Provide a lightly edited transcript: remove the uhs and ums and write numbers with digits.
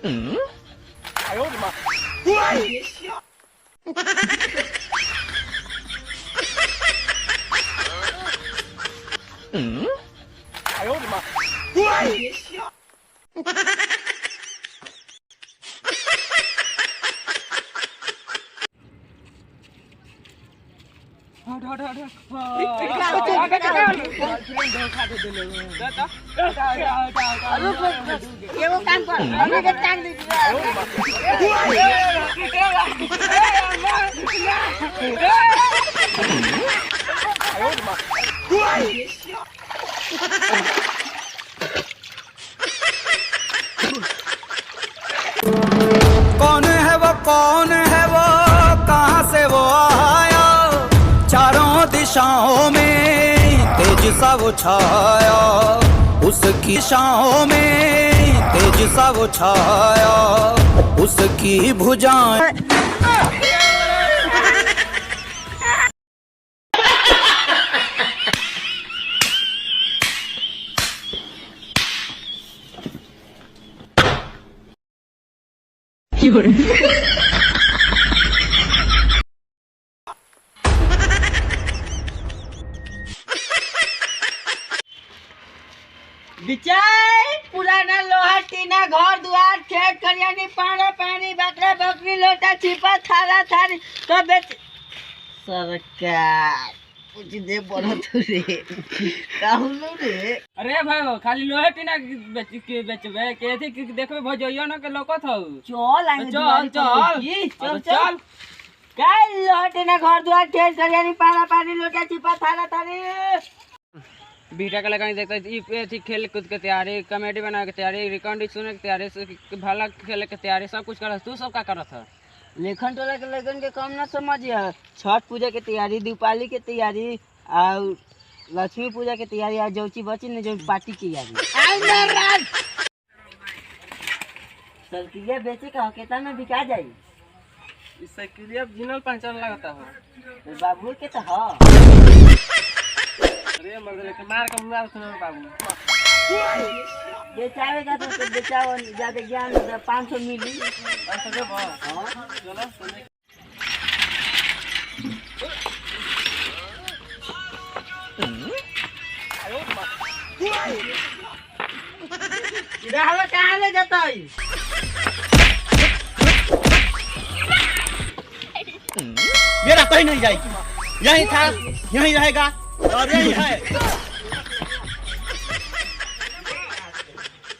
哎呦我的妈！别笑。嗯？哎呦我的妈！别笑。एगो काम कर, हमनी के टांग दे। कौन है वो, कौन है वो, कहाँ से वो आया? चारों दिशाओं में तेज सा वो छाया, उसकी दिशाओं में तेज सा वो छाया, उसकी भुजाएं। बिचाई पुराना लोहा टीना घर दुआर खेत खरियानी पानी पानी बकरा बकरी लोटा छिपा थारा थारी सब बेच। सरकार कुछ दे बढ़त रे, काहुलो रे। अरे भाई हो, खाली लोहे टीना बेच के बेचबे के थी कि देखबे भजइयो ना के लौकत हौ। चल आएंगे चल, दुआरी पर चल। की, चल अरे चल। चल। काय लोहा टीना घर दुआर खेत खरियानी पाना पानी लोटा छिपा थारा थारी। बीटा के लगानी देखता ई अथी खेल कूद के तैयारी, कॉमेडी बनावे के तैयारी, रिकॉर्डिंग सुने के तैयारी, भाला खेले के तैयारी, सब कुछ करत। तू सब का करत ह? लेखन टोला के लगन के कम ना समझिए। छठ पूजा के तैयारी, दीपावली के तैयारी और लक्ष्मी पूजा के तैयारी और जौची बची न जो पार्टी की तैयारी। साइकिलिया बेचे का हो, केतना में बिका जाई? इस साइकिलिया जिनल पहचान लगता हो। तो बाबू के तो हो। अरे मर्द लेके मार के मुआ सुनो बाबू। बेचावेगा तो बेचाओ, ज्यादा ज्ञान तो 500 मिली। 500 देबो? हाँ। चलो सुने। रहलो कहाँ ले जतई? मेरा कहीं नहीं जाएगी, यही था, यही रहेगा और यही है।